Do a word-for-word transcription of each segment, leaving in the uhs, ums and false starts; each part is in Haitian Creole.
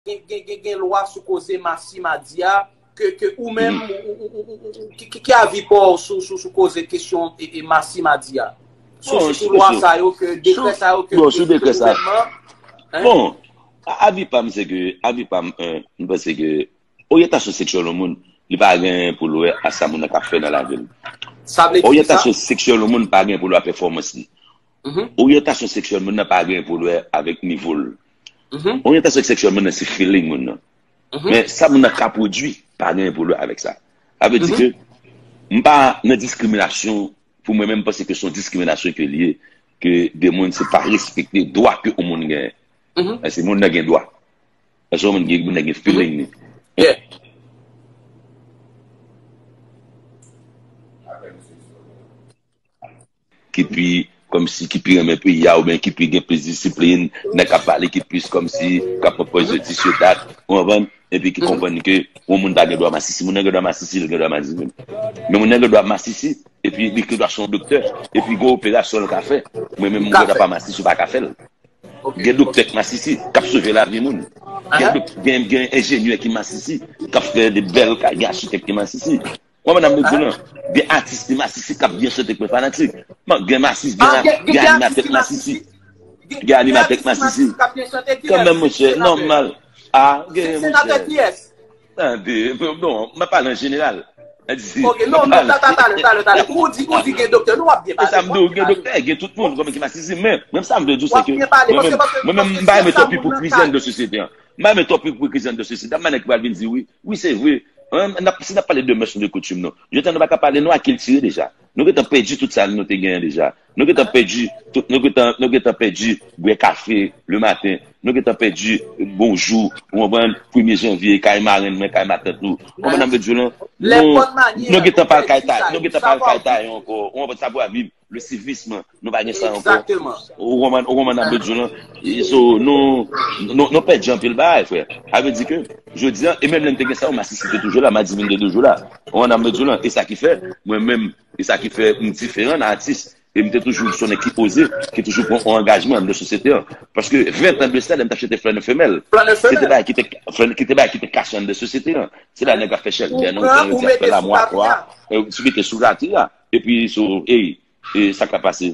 gen, gen, gen, gen lwa sou koze Masi Madi a, ke, ke ou menm, ou, ou, ou, ou, ou, ki, ki, ki avi pa w sou, sou, sou koze kesyon e, e Masi Madi a? Sou, sou, sou lwa sa yo, ke dekrè sa yo, ke, bon, sou dekrè sa, gouvènman, hein? Bon, a- avi pa m, se ke, avi pa m, en, m panse ke oryantasyon seksyèl yon moun, li pa gen pou l wè a sa moun nan ka fè nan lavi l. Sa vle di ki sa? Oryantasyon seksyèl yon moun pa gen pou l wè a pèfòmans li. Mhm. Oryantasyon seksyèl moun nan pa gen pou l wè avèk nivo l. Mhm. Oryantasyon seksyèl moun nan se feeling moun nan. Mhm. Men sa moun nan ka pwodui pa gen pou l wè avèk sa. Sa vle di ke m pa nan diskriminasyon, pou mwen menm, m panse ke se yon diskriminasyon ke l ye, ke de moun se pa respekte dwa ke yon moun genyen. Mhm. Èske moun nan gen dwa? Èske yon moun gen, moun nan gen feeling li? Yeah. Ki pi, kòmsi, ki pi renmen peyi a, oubyen ki pi gen plis disiplin, nèg k ap pale ki plis kòmsi, k ap pran pòz yo di sou dat, ou konprann? Epi ki konprann ke yon moun pa gen dwa masisi. Moun nan gen dwa masisi, li gen dwa masisi menm. Men moun nan gen dwa masisi, epi li gen dwa se yon doktè, epi gen operasyon l ka fè. Mwen menm, mwen gen dwa pa masisi, ou pa ka fè l. Gen doktè ki masisi, k ap sove lavi moun. Gen, gen, gen enjenyè ki masisi, k ap fè de bèl kay, gen achitèk ki masisi. Ou konprann sa m vle di w lan? Gen atis ki masisi k ap byen chante k mwen fanatik. Bon, gen masis, gen, gen animatè k masisi. Gen animatè k masisi. Kanmenm, monchè, nòmal. Ah, gen, monchè. Senatè kiyès? Tande, non, m ap pale an jeneral. Ok, non, non, talè, talè, talè, talè. Ou di, ou di gen doktè, nou w ap byen pale. E sa m di w, gen doktè, gen tout moun, konprann ki masisi, men, menm sa m vle di w, se ke mwen menm, mwen menm, m pa renmen twòp ipokrizi anndan sosyete an. M pa renmen twòp ipokrizi anndan sosyete an. M pa nèg ki pral vin di, wi, wi, se vre. Hein, n ap, si n ap pale de mœurs, de coutume, non. Jodi a, nou pa ka pale, nou akiltire deja. Nou gentan pèdi tout sa nou te genyen deja. Nou gentan pèdi, tout, nou gentan, nou gentan pèdi bwè kafe le maten. Nou gentan pèdi bonjou, ou konprann, premye janvye, kay marenn mwen, kay matant ou. Ou konprann sa m vle di w lan? Nou, nou gentan pa al kay ta, nou gentan pa al kay tayon ankò. Ou konprann sa pou a viv? Le civisme, nou pa gen sa ankò. Ou konprann, ou konprann sa m vle di w lan? E so, nou, nou, nou pèdi anpil bagay, frè. Sa vle di ke, jodi a, e menm lè n te gen sa yo, masisi te toujou la, madivin te toujou la. Ou konprann sa m vle di w lan? E sa ki fè, mwen menm, e sa ki fè m diferan nan atis. E m te toujou se yon nèg ki poze, ki toujou pran yon angajman nan sosyete an. Paske ven tan de sa, lè m t ap chante Flannè Femèl, se te bagay ki te, ki te bagay ki te kache anndan sosyete an. Se la nèg ap fè chèlbè nan wout lan, yo di ap fè lamwa kwa, e, sou mete sou rati a. Epi, sou, ey, e sa k ap pase?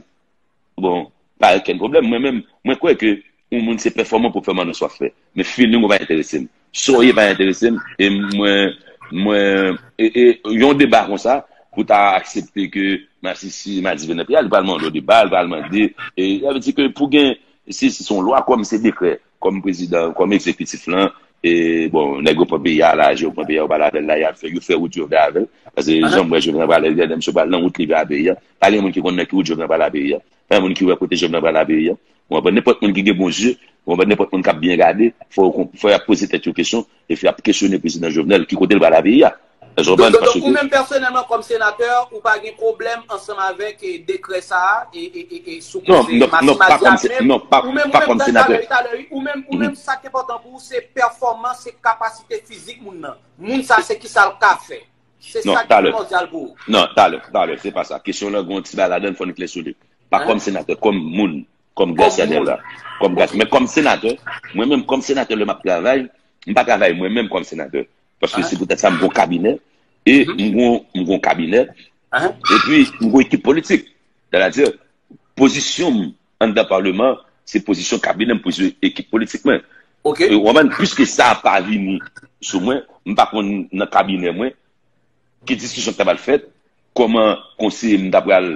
Bon, pa okenn pwoblèm. Mwen menm, mwen kwè ke yon moun se pèfòman pou fè mannans w ap fè. Men feeling ou pa enterese m. Sa w ye pa enterese m. E mwen, mwen, e, e, yon deba konsa, pou ta aksepte ke masisi, madivin nan peyi a, li pral mande yon deba, li pral mande, e, sa vle di ke pou gen, si, si se yon lwa kòm se dekrè, kòm prezidan, kòm egzekitif lan, e, bon, nèg yo pran peyi a la, yo pran peyi a, yo pale avè l la, y ap fè, yo fè wout yo vle avè l. Paske jan m wè Jovenel pral, lè misye pral nan wout li vle a peyi a. Pa gen moun ki konn nan ki wout Jovenel pral a peyi a. Pa gen moun ki wè kote Jovenel pral a peyi a. Ou konprann? Nenpòt moun ki gen bon zye, ou konprann? Nenpòt moun k ap byen gade, fò yo konp-, fò y ap poze tèt yo kesyon, e fò y ap kesyone prezidan Jovenel, ki kote l pral a peyi a. Èske w konprann? Donk, donk, ou menm pèsonèlman, kòm senatè, ou pa gen pwoblèm ansanm avèk, e, dekrè sa a, e, e, e, e sou koze Mati Madi a menm? Non, non, pa kòm se-, non, pa, ou menm, pa kòm senatè. Talè, talè, wi, ou menm, ou menm, sa k enpòtan pou ou, se pèfòmans, se kapasite fizik moun nan. Moun sa, se kisa l ka fè. Se sa ki primòdyal pou ou. Non, talè, talè, se pa sa. Kesyon lan gen yon ti bagay ladan l, fò n klè sou li. Pa kòm senatè, kòm moun, kòm Gracia Delva. Kòm Gracia, men kòm senatè, mwen menm kòm senatè, lè m ap travay, m pa travay mwen menm kòm senatè. Paske se poutèt sa m gon kabinè, e m gon, m gon kabinè, epi m gon ekip politik. Sètadi, pozisyon m anndan palman, se pozisyon kabinè m, pozisyon ekip politik mwen. Ok. E, ou konprann, piske sa pa vini sou mwen, m pa konn nan kabinè mwen, ki diskisyon k ta pral fèt, kòman konseye m ta pral